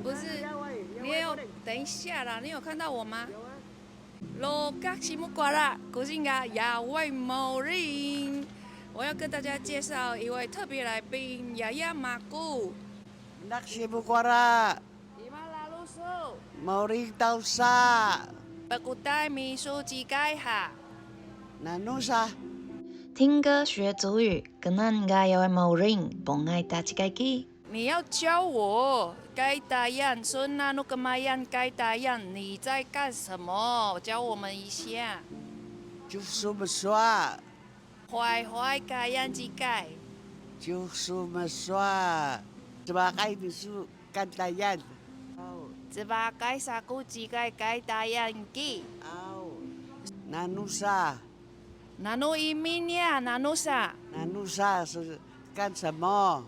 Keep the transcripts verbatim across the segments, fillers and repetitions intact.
不是，你有，等一下啦，你有看到我吗？Lokah simukwara, kusinga yaway mawring. 我要跟大家介绍一位特别来宾，Yaya Maku. Lokah simukwara. Ima lalu su? Mawring taw sa. Pkutay misu cikay ha. Nanu sa? 听歌学族语, knan ga yaway mawring, pongay ta cikay ki. 你要教我该打样，孙娜努克玛样该打样，你在干什么？教我们一下。Cuk su mswa. Hway hway kayan cikay. Cuk su mswa. Cbakay misu kan tayan. Cbakay saku cikay kay tayan ki. Aw. Nanu sa? Nanu imi niya, nanu sa? Nanu sa, kan samo?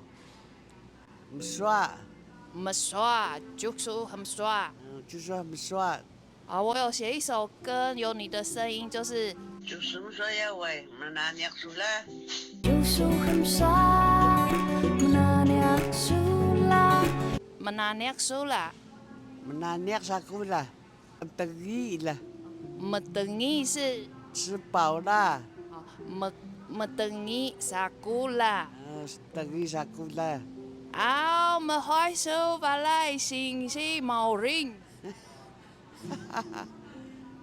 Mswa. Mswa, cuk su hmswa. Cuk su hmswa. 啊，我有写一首歌，有你的声音，就是 Cuk su hmswa yaway, mnaniq su la. Cuk su hmswa, mnaniq su la. Mnaniq su la. Mnaniq saku la. Mtngi la. Mtngi si. Sipaw la. Mtngi saku la. Mtngi saku la. Aw, mhway su balay singsi mawring.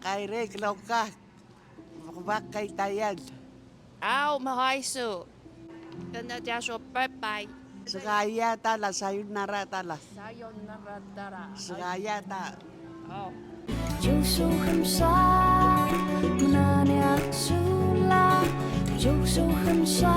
Kayri klokah. Mkbak kay tayan. Aw, mhway su. 跟大家说拜拜。 Sgaya ta la, sayonara ta la. Sayonara ta la. Sgaya ta. Aw. Cuk su hmswa, mnaniq su la. Cuk su hmswa,